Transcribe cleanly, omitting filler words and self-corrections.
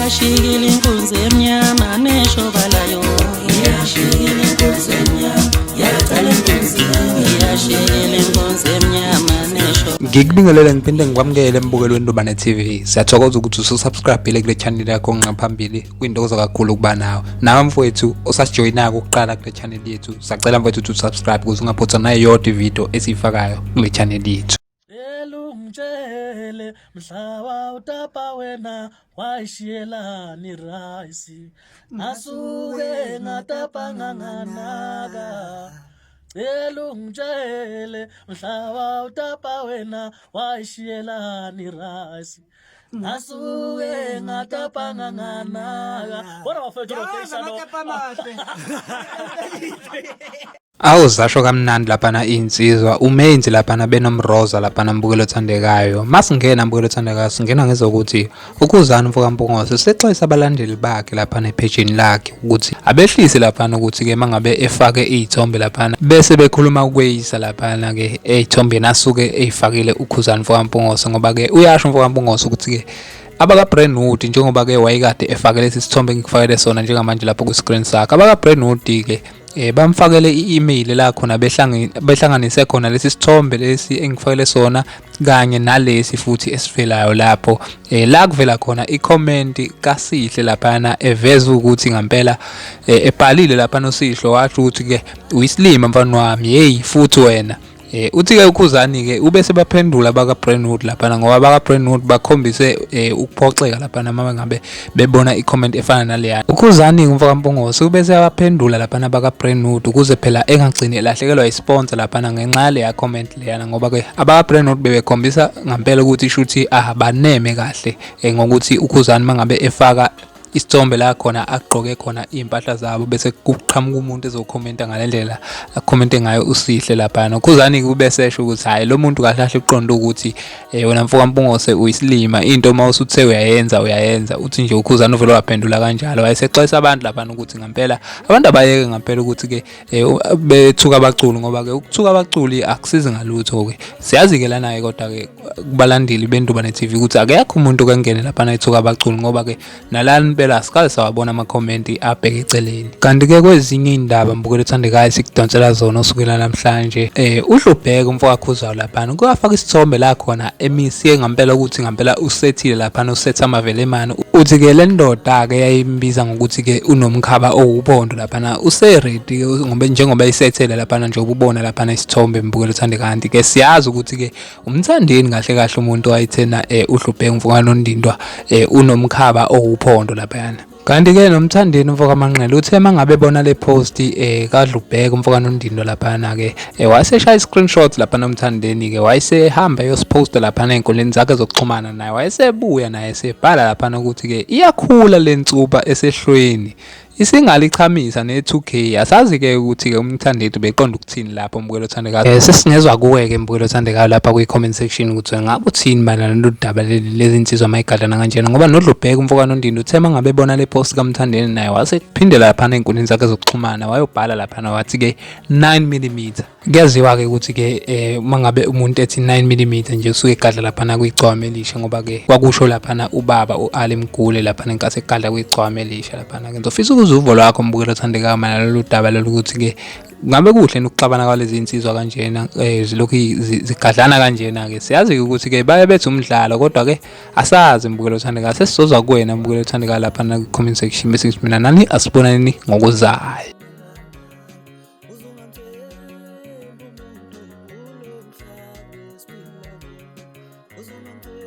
Iyashikila inkunzi emnyama neshoba layo. Iyashikila inkunzi emnyama yacela inkunzi. Iyashikila inkunzi emnyama neshoba. Ngikubingelele ngiphinde ngikwamukele embukelweni Ndubane TV. Siyathokoza ukuthi ususubscribe kule channel yakho nqaphambili. Kuyintokozo kakhulu ukuba nawe. Nawe mfowethu osasijoyinako ukuqala kule channel yethu. Sacela mfowethu ukuthi usubscribe ukuze ungaphuthwa nayeyodwa ivideo esiyifakayo kule channel yethu. Elungitshele mhla wawutapa wena wayishiyelani irayisi ngasuke ngatapa nganganaka. Cela ungitshele mhla wawutapa wena wayishiyelani irayisi ngasuke ngatapa nganganaka. Bona bafethu rotation. Awu zasho kamnandi laphana iy'nsizwa umenzi laphana benomroza laphana mbukelo othandekayo. Masingena mbukelo othandekayo singena ngezokuthi uKhuzani mfokaMpungose usexwayisa abalandeli bakhe laphana ephejini lakhe ukuthi abehlise laphana ukuthi-ke mangabe efake iy'thombe laphana bese bekhuluma ukweyisa laphana-ke ey'thombeni asuke ey'fakile uKhuzani mfokaMpungose ngoba-ke uyasho mfokaMpungose ukuthi-ke abaka-Brentwood njengoba-ke wayekade efake lesi sithombe engikufakele sona njengamanje lapho kwi-screen sakhe abaka-Brentwood-ke bamfakele i-email la khona behlanganise khona lesi sithombe lesi engifakele sona kanye nalesi futhi esivelayo lapho la kuvela khona i-comment kaSihle laphana eveza ukuthi ngampela ebhalile laphana uSihlo washo ukuthi ke uyisilima mfana wami hey futhi wena. Uthi-ke uKhuzani-ke ube sebaphendula abaka-Brentwood laphana ngoba abaka-Brentwood bakhombise ukuphoxeka laphana uma ngabe bebona i-comment efana naleyana. UKhuzani-ke umfo kaMpungose ube seyabaphendula laphana abaka-Brentwood ukuze phela engagcini elahlekelwa yi-sponsor laphana ngenxa yaleya comment leyana ngoba-ke abaka-Brentwood bebekhombisa ngampela ukuthi shuthi abaneme kahle ngokuthi uKhuzani uma ngabe efaka isithombe la khona agqoke khona iy'mpahla zabo bese kuqhamuka umuntu ezokhomenta ngale ndlela akhomente ngayo uSihle laphana. Ukhuzani-ke ube esesho ukuthi hhayi lo muntu kahle kahle uqonde ukuthi wena mfoka Mpungose uyisilima into uma usuthe uyayenza uyayenza. Uthi nje uKhuzani uvele waphendula kanjalo wayesexwayisa abantu laphana ukuthi ngampela abantu abayeke ngampela ukuthi-ke bethuka abaculi ngoba-ke ukuthuka abaculi akusizi ngalutho-ke. Siyazi-ke lana-ke kodwa-ke kubalandeli beNdubane TV ukuthi akekho umuntu okengene laphana ethuka abaculi ngoba-ke nalana impela asikaze sawabona amakhomenti abheke eceleni. Kanti-ke kwezinye iy'ndaba mbukelo othandekayo sikudonsela zona osukela namhlanje uDlubheke umfo kaKhuzwayo laphana kuyafaka isithombe la khona emisiye ngampela ukuthi ngampela usethile laphana usetha amavelemane. Uthi-ke le ndoda-ke yayimbiza ngokuthi-ke unomkhaba owuphondo laphana use-ready ngoba njengoba isethele laphana njengoba ubona laphana isithombe mbukelo othandekayo. Kanti-ke siyazi ukuthi-ke umthandeni kahle kahle umuntu wayethena uDlubheke umfo kaNondindwa unomkhaba owuphondo laphayana. Kanti-ke nomthandeni umfo kaManqele uthe uma ngabe ebona le post kaDlubheke umfo kaNondindwa laphana-ke wayeseshaya i-screenshot laphana umthandeni-ke wayesehamba eyosiphosta laphana ey'nkundleni zakhe zokuxhumana naye wayesebuya naye esebhala laphana ukuthi-ke iyakhula le nsupa esehlweni isingalichamisa ne-2K. Asazi-ke ukuthi-ke umthandeni ubeqonda ukuthini lapho mbukelo othandekayo. Sesingezwa kuwe-ke mbukelo othandekayo lapha kwi-comment section ukuthi ngabe uthini mayelana nalolu daba leli lezi nsizwa mayigadlana kanjena ngoba noDlubheke umfo kaNondindwa uthe uma ngabe ebona le post kaMthandeni naye wasephindela laphana ey'nkundleni zakhe zokuxhumana wayobhala laphana wathi-ke 9 mm. Kuyaziwa-ke ukuthi-ke uma ngabe umuntu ethi 9 mm nje usuke egadla laphana kwigcwama elisha ngoba-ke kwakusho laphana ubaba u-Ali Mgule laphana ngenkathi egadla kwigcwama elisha laphana-ke. Ngizofisa ukuzwa uvo lwakho mbukelo othandekayo mayelana nalolu daba lolu ukuthi-ke ngabe kuhle ukuxabana kwalezi nsizwa kanjena zilokhu zigadlana kanjena-ke. Siyazi-ke ukuthi-ke baye bethi umdlalo kodwa-ke asazi mbukelo othandekayo. Sesizozwa kuwena mbukelo othandekayo laphana kwi-comment section bese ngithi mina nani asibonaneni ngokuzayo. Uzongamthemba umuntu kulo mhlaba esiphila kuwo. Uzongamthemba.